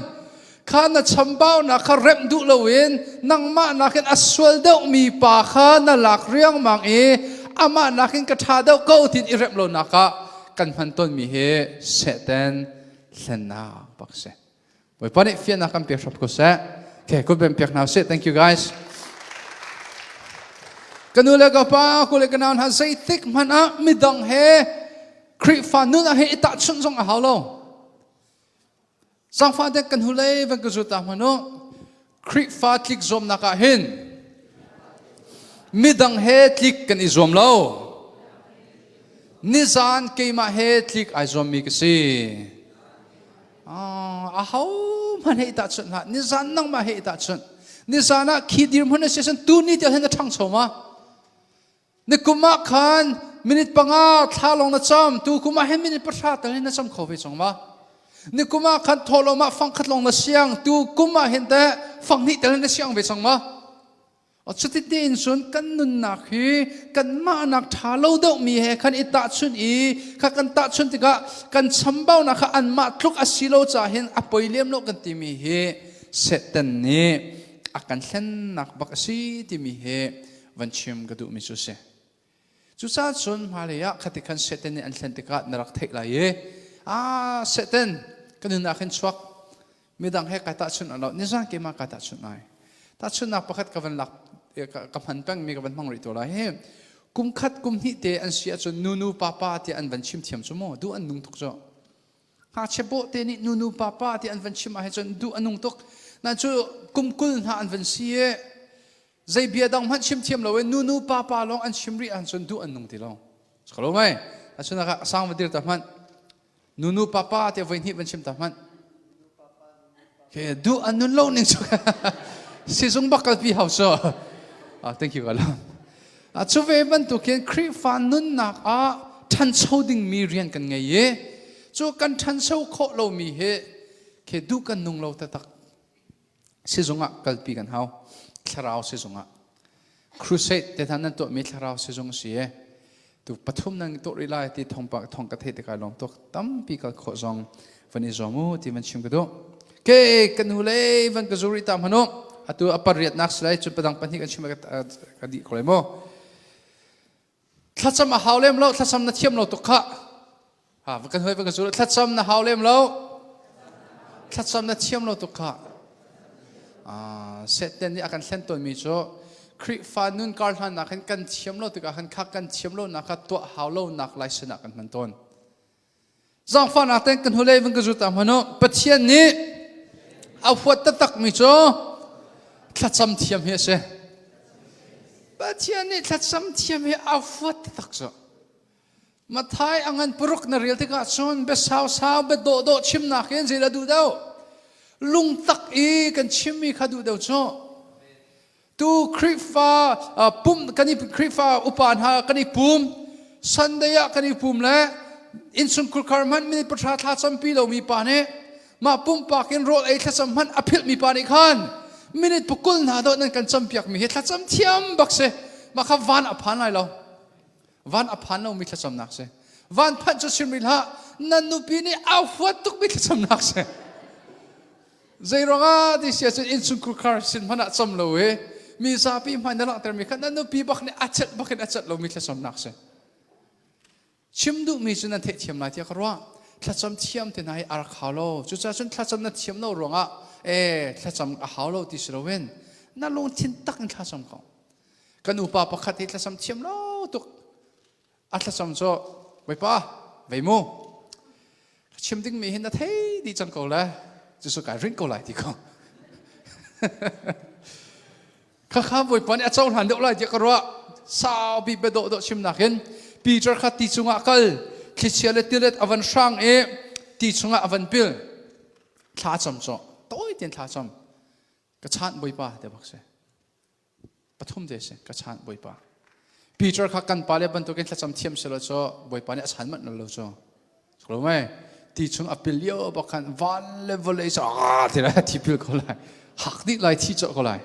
kha na chambaunak kha remh duh loin nangmah nakin a sual deuhmi pa kha na lak riangmang i amah nakin ka ṭha deuh ko tiin i remh lonak ah kan hman tawnmi hi Satan hlennak bak si. Bawipa nih fiannak kan pek hram ko seh. Okay, kut ben pek hna usih. Thank you guys. Ka nu le ka pa, ku le ka nau hna zeitik hmanh ah midang he Khrihfa nun ah he i tahchunh zong a hau lo. Zangfah dek kan hulei van ka zut ta hmanh u. Khrihfa tlik zuamnak ah hin midang he tlik kan i zuam lo. Nizan keimah he tlik ai zuammi ka si. A ho hmanh he i tahchunh hlah. Nizan nangmah he i tahchunh. Nizan ah khi dirhmun a si ahcun tuni tiang hin na ṭhangcho ma? Ni kum ah khan minute panga thla lawng na cam, tu kum ah hin minute pahra tal hin na cam kho ve cang ma? Ni kum ah khan thawhlawm ah fang khat lawng na siang, tu kum ah hin teh fang hnih tal hin na siang ve cang ma? Cuti tein cun kan nunnak hi kanmah nak ṭha lo deuhmi he khan i tahchunh i kha kan tahchunh tikah kan chambaunak kha anmah tluk a si lo caah hin a poi lem lo kan timi hi Satan nih a kan hlennak bak a si timi hi van chim ka duhmi cu si. Cucaah cun hmailei ah khati khan Satan nih an thlen tikah na rak theih lai i ah Satan ka nunnak hin chuak midang he kai tahchunh lo nizan keimah kai tahchunh lai tahchunhnak pakhat ka van lak ka hman pengmi ka van hmang rih to lai hi kum khat kum hnih te an si ahcun nunu papa tiah an van chim thiam cu mu duh an nung tuk cu ngakchia bawh te nih nunu papa ti an van chim ah cun duh a nung tuk nan cu kum kul hna an van si i zei bia dang hmanh chim thiam lo in nunu papa lawng an chim rih ahcun duh an nung ti lo lo mei acun ah sang va dir ta hmanh nunu papa te voi hnih van chim ta hmanh ke duh an nun lo ning cu sizung bak kalpi hau so thank you alam cu ve bantukin Khrihfa nunnak ah ṭhancho dingmi rian kan ngei i cu kan ṭhancho khawh lomi hi khi duh kan nung lo taktak sizung ah kalpi kan hau thlarau sizung ah crusade te hna nan tuahmi thlarau sizung si e tu pathum nan tuah rih lai ti thong pa thong ka theih tikah lawm tuk tampi kal khawh zong van i zuam u ti van chim ka duh ke kan hu le van ka zuri ta hmanu atu a pariatnak si lai cu padang pahnih kan chim ka dih ko lai mu thlacam a hau lem lo thlacam na thiam lo tuk kha ha kan hoi van ka zul thlacam na hau lem lo thlacam na thiam lo tuk kha Satan nih a kan thlen tawnmi cu Khrihfa nun kar hlannak hin kan thiam lo tikah khan kha kan thiam lonak kha tuah hau lonak lai sinah kan hman tawn. Zaangfahnak ten kan hulei van ka zut ah hmanu Pathian nih a huat taktakmi cu thlacam thiam hi a si. Pathian nih thlacam thiam hi a huat taktak cu. Mathai a ngan paruk na rel tikah cun bia sausau bia dawhdawh chimnak in zeidah duh deuh? Lungtak i kan chimmi kha duh deuh cu. Tu Khrihfa pum kan i Khrihfa upa hna kan i pum Sunday ah kan i pum le innchungkhar khar hmanh minute pahra thla campi lomi pa nih mah pumpak in rawl ei thlacam hmanh a philhmi pa nih khan minute pakul hna dawh nan kan campiak mi hi thlacam thiam bak si mah kha van a phan lai lo. Van a phan lomi thlacamnak si. Van phanh cu chim rih hlah. Nan nupi nih a huat tukmi thlacamnak si. Zei ruangah ti si ahcun innchungkhar khar sin hmanh ah cam lo i mi zapi hmai na langhtermi kha nan nupi bak nih a celh bak in a celh lomi thlacamnak si. Chim duhmi cu nan theihthiam lai tiah ka ruah. Thlacam thiam te hna hi a rak hau lo. Cucaah cun thlacam na thiam lo ruangah ee thlacam a hau lo ti si loin na lungthin tak in thlacam ko. Kan upa pakhat hi thlacam thiam lo tuk. A thlacam cu Bawipa vei mu. Ka chim dingmi hi na thei dih cang ko le. Cucu kai ring ko lai ti ko. Khakha Bawipa nih a cohlan deuh lai tiah ka ruah. Saupi bia dawh dawh chimnak in Peter kha ti cungah kal thlichia le tilet a van hrang i ti chungah a van pil. Thla cam cu tawi tein thla cam. Ka chanh Bawipa te bak si. Pathum te si ka chan Bawipa. Peter kha kan pa le bantukin thlacam thiam selaw cu Bawipa nih a chan manh lo cu. Lo mei ti chung a pil lio bak khan van le vawlei cu aa ti lai thi pil ko lai. Hak dih lai thi cawh ko lai.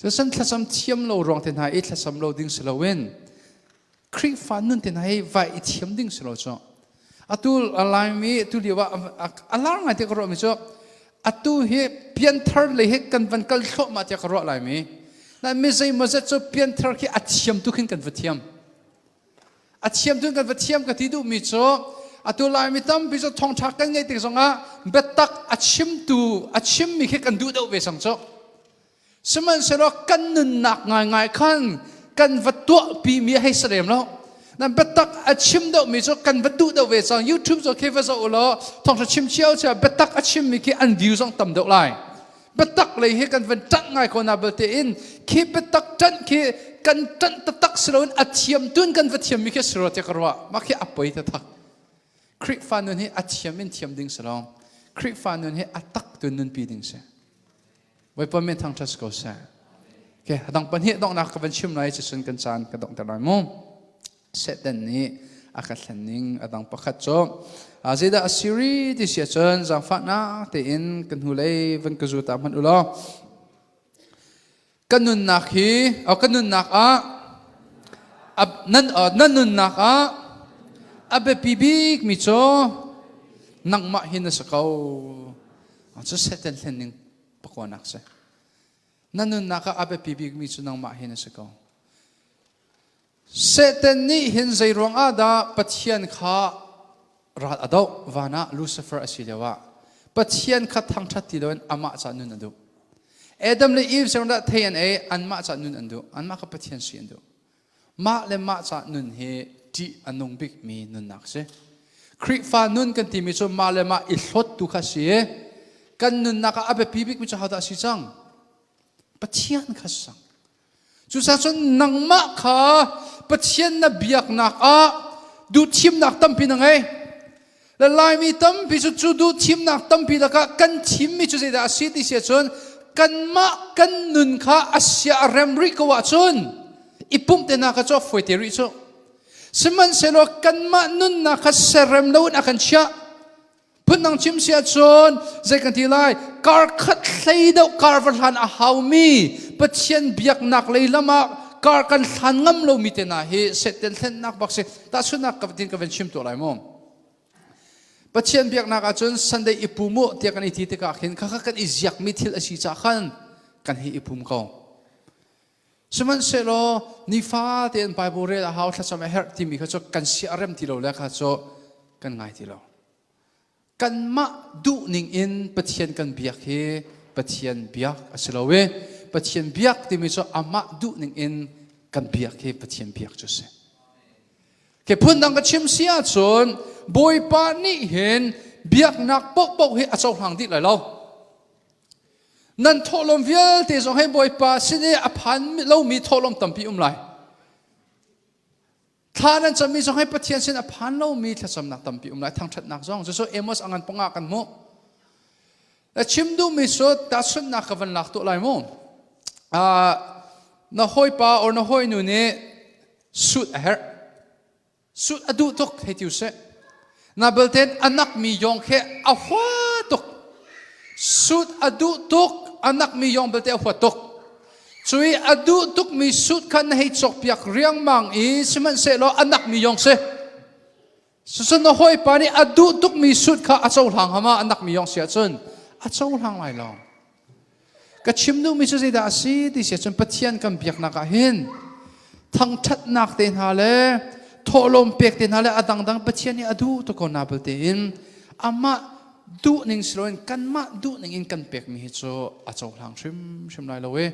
Cusan thlacam thiam lo ruang te hna i thlacam lo ding si loin Khrihfa nun te hna hi vai i thiam ding si lo cu. Atu Laimi tu lio ah a lar ngai tiah ka ruahmi cu atu hi pianthar lei hi kan van kal thluahmah tiah ka ruah laimi. Na mi zeimawzat cu pianthar khi a thiam tu khin kan va thiam. A thiam tu kan va thiam ka ti duhmi cu atu Laimi tampi cu thawngṭha kan ngeih tik zongah biatak a chimtu a chimmi khi kan duh deuh ve cang cu. Sihmanhsehlaw kan nunnak ngaingai khan Kan va tuahpi mi hei si lem lo. Nan biatak a chim deuhmi cu kan va duh deuh ve cang. YouTube cu khi va zoh u law thawngṭha chim cio cio biatak a chimmi khi an view zong tam deuh lai. Biatak lei hi kan van ṭanh ngai ko na belte in khi biatak ṭanh khi kan ṭanh taktak si loin a thiam tun kan va thiammi khi si rua tiah ka ruah. Mah khi a poi taktak. Khrihfa nun hi a thiam in thiam ding si lo. Khrihfa nun hi a tak tu nunpi ding si. Bawipa min thangṭhat si ko seh. Okay, a dang pahnih donghnak ka van chim lai cucun kan caan ka donghter lai mu. Satan nih a ka thlen ning a dang pakhat cu zeidah a siri ti si ahcun zaangfahnak tein kan hnulei van ka zu ta hmanh u law kan nunnak hi kan nunnak ah nan nunnak ah a biapi bik mi cu nangmah hi na si ko. Cu Satan thlen ning pakuanak si. Na nunnak ah a biapi bikmi cu nangmah hi na si ko. Satan nih hin zei ruang ah dah Pathian kha ral a doh van ah Lucifer a si lio ah Pathian kha thangṭhat ti loin amah ca nun a duh. Adam le Eve zong dah thei an ei anmah ca nun an duh. Anmah kha Pathian si an duh. Mah le mah ca nun hi ṭih a nung bikmi nunnak a si. Khrihfa nun kan timi cu mah le mah i hlawt tu kha si i kan nunnak ah a biapi bikmi cu hodah a si cang? Pathian kha si cang. Cucaah cun nangmah kha Pathian na biaknak ah duhthimnak tampi na ngei. Le Laimi tampi cu cu duhthimnak tampi lakah kan thimmi cu zeidah a si ti si ahcun kanmah kan nun kha a sia a rem rih ko ahcun i pumh te hna kha cu a fawi te rih cu. Sihmanhsehlaw kanmah nunnak kha serrem loin a kan chiah. Phundang chim si ahcun zei kan ti lai kar khat hlei deuh kar va hlan a haumi Pathian biaknak lei lam ah kar kan hlan ngam lomi te hna hi Satan thlennak bak si. Tahchunhnak ka tin ka van chim tuah lai mu. Pathian biaknak ahcun Sunday i pum u tiah kan i ti tikah khin khakha kan i ziakmi thil a si caah khan kan hi i pum ko. Sihmanhsehlaw nifa tein Bible rel a hau thlacam a herh timi kha cu kan sia a rem ti lo le kha cu kan ngai ti lo. Kanmah duhning in Pathian kan biak hi Pathian biak a si lo i Pathian biak timi cu amah duhning in kan biak hi Pathian biak cu a si. Ke phundang ka chim si ahcun Bawipa nih hin biaknak paohpaoh hi a cohlang dih lai lo. Nan thawhlawm vialte zong hi Bawipa sin i a phan lomi thawhlawm tampi um lai. Thla nan cammi zong hi Pathian sin a phan lomi thlacamnak tampi um lai. Thangṭhatnak zong. Cucu Amos a ngan panga kan hmuh. Na chim duhmi cu tahchunhnak ka van lak tuah lai mu. Na hawipa or na hawinu nih suit a herh. Suit a duh tuk hei ti usih. Na belten a nakmi yong khi a hua tuk. Suit a duh tuk, a nakmi yong belte a hua tuk. Cui a duh tukmi suit kha na hei cawkpiak riangmang i sihmanhsehlaw a nakmi yong si. Cucun na hawipa nih a duh tukmi suit kha a cohlang hama a nakmi yong si ahcun a cohlang lai lo. Ka chim duhmi cu zeidah a si ti si ahcun Pathian kan biaknak ah hin thangṭhatnak te hna le thawhlawm pek te hna le a dangdang Pathian nih a duh tuk ko na belte in amah duhning si loin kanmah duhning in kan pekmi hi cu a cohlang hrimhrim lai lo i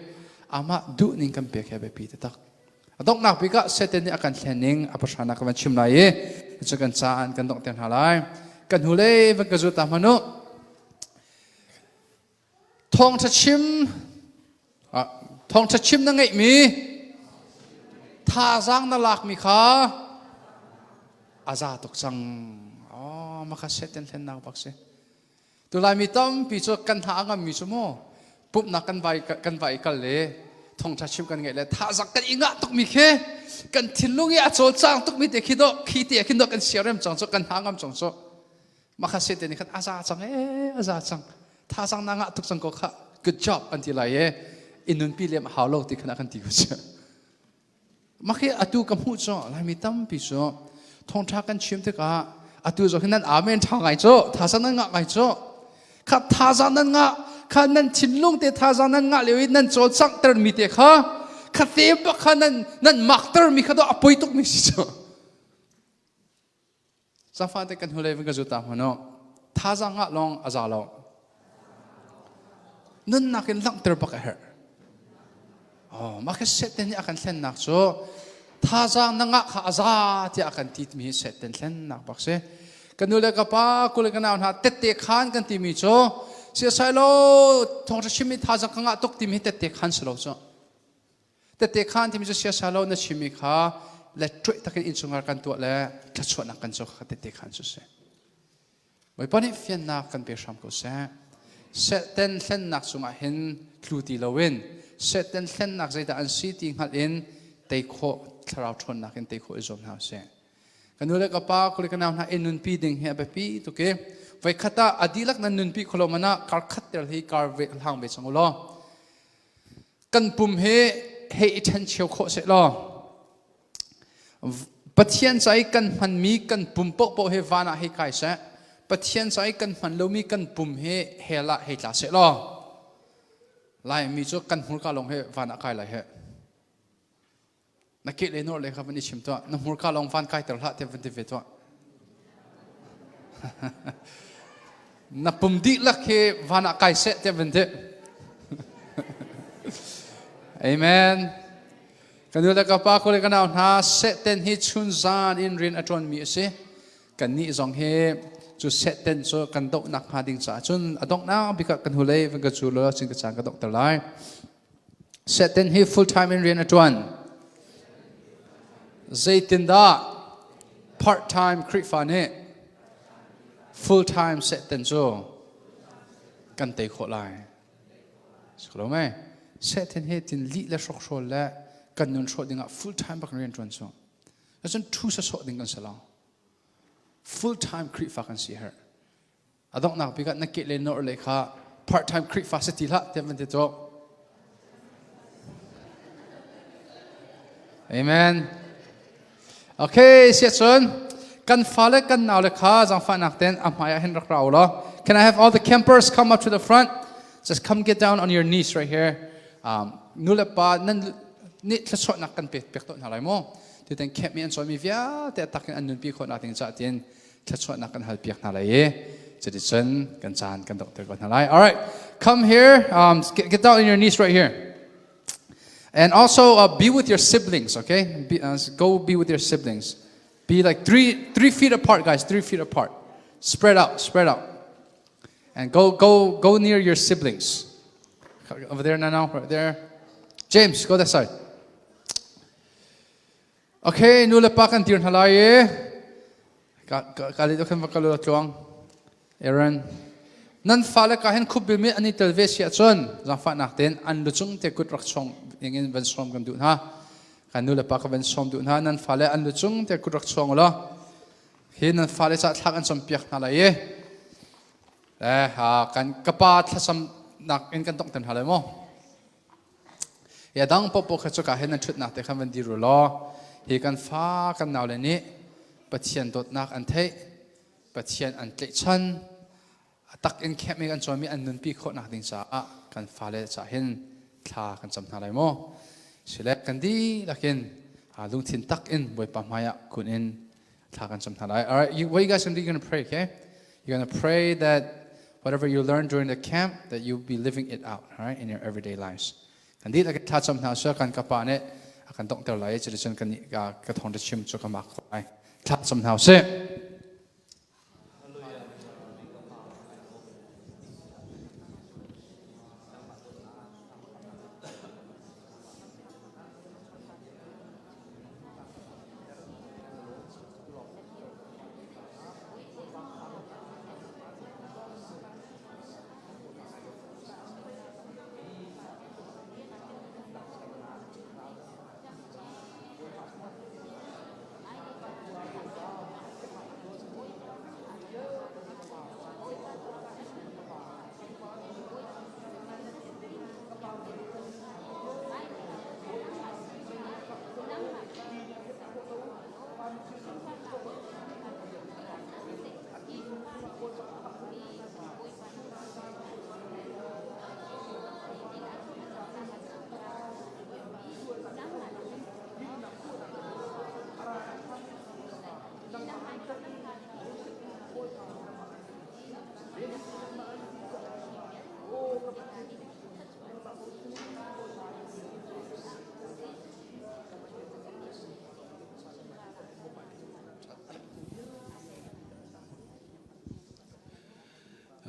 amah duhning kan pek hi a biapi taktak. A donghnak bik ah Satan nih a kan thlen ning a pahranak ka van chim lai i cu kan caan kan donghter hna lai. Kan hnulei van ka zul ta hmanh u. Thawngṭha chim thawngṭha chim na ngeihmi thazaang na lakmi kha a za tuk cang. Oh, maka Satan thlennak bak si. Tu Laimi tampi cu kan hna a ngammi cu mu pumhnak kan vai kan vai kal le thawngṭha chim kan ngeih le thazaang kan i ngah tukmi khi kan thinlung i a cawlcang tukmi te khi dawh khi te khin dawh kan siarem cang cu kan hna ngam cang cu makha sete nih khan a za cang ee a za cang thazaang na ngah tuk cang ko kha good job an ti lai e in nunpi lem a hau lo ti khan a kan ti ko cu Makhi atu ka hmuh cu Laimi tampi cu thawngṭha kan chim tikah atu zong hin nan amen ṭha ngai cu thazaang nan ngah ngai cu kha thazaang nan ngah kha nan thinlung te thazaang nan ngah lio i nan cawlcanghter mi te kha kha te bak kha nan nan makter mi kha do a poi tuk mi si cu Zafa te kan hnulei van ka zu ta hmanh u. Thazaang ngah lawng a za lo. Nunnak in langhter bak a herh. Oh, mah khi Satan nih a kan thlennak cu thazaang na ngah kha a za tiah a kan ti timi hi Satan thlennak bak si. Ka nu le ka pa, ku le ka nau hna tette khan kan timi cu siasai lo thawngṭha chimmi thazaang ka ngah tuk timi hi tette khan si lo cu. Tette khan timi cu siasai lo na chimmi kha le ṭuih takin innchungkhar kan tuah le thluachuahnak kan co kha tette khan cu si. Bawipa nih fiannak kan pe hram ko seh. Satan hlennak cungah hin tlu ti loin Satan hlennak zeidah an si ti hngalh in tei khawh thlarau ṭhawnnak in tei khawh i zuam hna usih. Ka nu le ka pa kule ka nau hna in nunpi ding hi a biapi tuk i voikhat ah a dihlak nan nunpi kholo man ah kar khat tel hi kar ve hlang ve cang u law kan pum hi hei i ṭhen cheu khawh seh law Pathian ca i kan hmanmi kan pum paohpaoh hi van ah hei kai seh. Pathian ca i kan hman lomi kan pum hi hell ah hei tla seh law. Laimi cu kan hmurka lawng hi van ah kai lai he. Na ke le nor le kha van i chim tuah. Na hmurka lawng van kaiter hlah tiah van ti ve tuah. Na pum dihlak hi van ah kai seh tiah van ti. Amen. Ka nu le ka pa kule ka nau hna Satan hi chunzan in rian a ṭuanmi a si. Kannih zong hi cu Satan cu kan dohnak hnga ding caah cun a donghnak bik ah kan hulei van ka cu law cun ka caan ka donghter lai. Satan hi full time in rian a ṭuan. Zeitindah part time Khrihfa nih full time Satan cu kan tei khawh lai? Lo mei? Satan he tin lih le hrokhrawl le kan nun hrawh dingah full time bak rian ṭuan cu. Cun thu sawsawh ding kan si lo. Full time Khrihfa kan si herh. A donghnak bik ah na keh le nor le kha part time Khrihfa si ti hlah tiah van ti cawk. Amen. Okay, siah cun kan fale kan nau le kha zaangfahnak ten a hmai ah hin rak ra u law. Can I have all the campers come up to the front? Just come get down on your knees right here. Nu le pa nan nih thluachuahnak kan pek pek tawn hna lai mu. Tutan camp mi an cawnmi vialte a tak in an nunpi khawh nak ding caah tin thluachuahnak kan hal piak hna lai i cuticun kan caan kan donghter ko hna lai. All right, come here. Get down on your knees right here. And also be with your siblings, okay? Go be with your siblings. Be like 3 feet apart, guys, 3 feet apart. Spread out, spread out. And go, go, go near your siblings. Over there, no, no, right there. James, go that side. Okay, nu le pa kan dir hna lai i ka le khan va kal tluang. Aaron, nan fale ka hin khupbil mi an i tel ve si ahcun zaangfahnak tein an lucung te kut rak chuang dingin van sawm kan duh hna. Kan nu le pa ka van sawm duh hna. Nan fale an lucung te kut rak chuang law hi nan fale ca thlak an cawmpiak hna lai i kan ka pa thlacam nak in kan tongh hna lai maw? Ya dang popo kha cuka hin nan ṭhutnak te khan van dir u law hi kan fa kan nau le nih Pathian dawtnak an theih Pathian an tlaihchan a tak in khemh an cawnmi an nunpi khawhnak ding caah kan fale caah hin thla kan cam hna lai maw sile kan dihlak in lungthin tak in Bawipa hmaiah kun in thla kan cam hna lai. All right, what you guys gonna do, you're gonna pray, okay? You're gonna pray that whatever you learn during the camp, that you'll be living it out, all right, in your everyday lives. Kan dihlak in thla cam hna seh kan ka pa nih a kan donghter lai i cuticun kan ka thawngṭha chim cu ka mak khawh lai. Thla cam hna usih.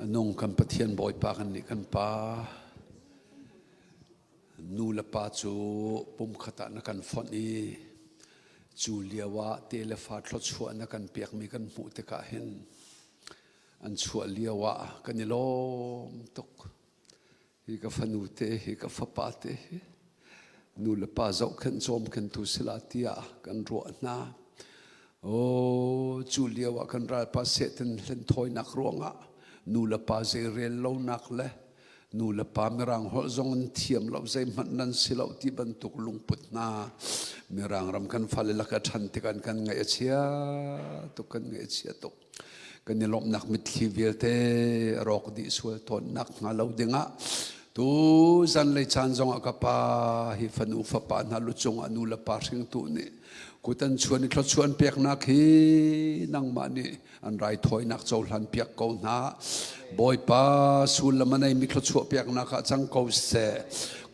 A nung kan Pathian Bawipa kan nih kan Pa, nu le pa cu pumkhat ah na kan fonh i cu lio ah te le fa thluachuah na kan pekmi kan hmuh tikah hin an chuah lio ah kan i lawm tuk. Hi ka fanu te hi ka fapa te hi nu le pa zohkhenh cawmkhentu sila tiah kan ruah hna. Aw, cu lio ah kan ralpa Satan hlenthawinak ruangah nu le pa zei rel lonak le nu le pa mirang holh zong an thiam lo zeihmanh nan si lo ti bantuk lungput hna mirang ram kan fale laka ṭhan tikah kan ngaih a chia tuk kan ngaih a chia tuk. Kan i lawmhnak mitthli vialte a rawk dih sual tawnnak hnga lo dingah tu zanlei caan zongah ka pa hi fanu fapa hna lu cungah nu le pa hringtu nih kut an chuan i thluachuah an peknak hi nangmah nih an raithawinak cohlan piak ko hna. Bawipa sullam a neimi thluachuah peknak ah cang ko seh.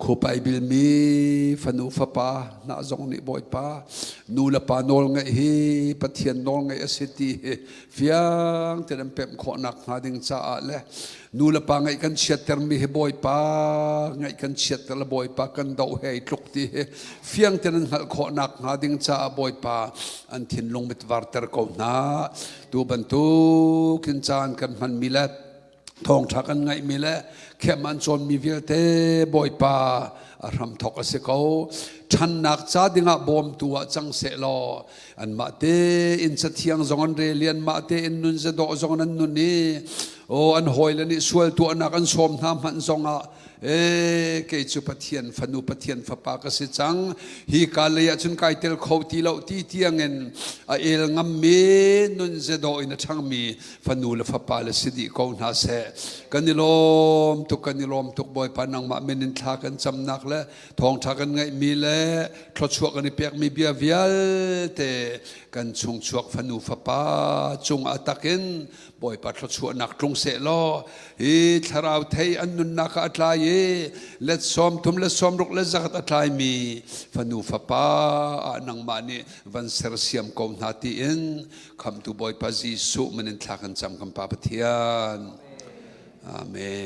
Khupai bilmi fanu fapa hna zong nih Bawipa nu le pa nawl ngeih hi Pathian nawl ngeih a si ti hi fiang tein an pemh khawhnak hnga ding caah le nu le pa ngaih kan chiattermi hi Bawipa ngaih kan chiatter le Bawipa kan doh he tluk ti hi fiang tein an hngalh khawhnak hnga ding caah Bawipa an thinlung mit varter ko hna. Tu bantukin caan kan hmanmi le thawngṭha kan ngaihmi le khem an cawnmi vialte Bawipa a hramthawk a si ko. Ṭhannak ca dingah bawmtu ah cang seh law anmah tein cathiang zong an rel i anmah tein nunzia dawh zong an nun i aw an hawile nih sual tuahnak an sawm hna hmanh zongah e kei cu Pathian fanu Pathian fapa ka si cang hi ka lei ah cun kai tel kho ti lo ti tiangin a el ngammi nun zedawh in a ṭhangmi fanu le fapa le si dih ko hna seh. Kan i lawm tuk, kan i lawm tuk. Bawipa, nangmah min in thla kan camnak le thawngṭha kan ngaihmi le thluachuah kan i pekmi bia vialte kan chungchuak fanu fapa cungah takin Bawipa thluachuahnak tlung seh law hi thlarau thei an nunnak ah a tlai i let 30 le 60 le 100 a tlaimi fanu fapa ah nangmah nih van sersiam ko hna tiin khamtu Bawipa Jesuh min in thla kan cam kan Pa Pathian. Amen.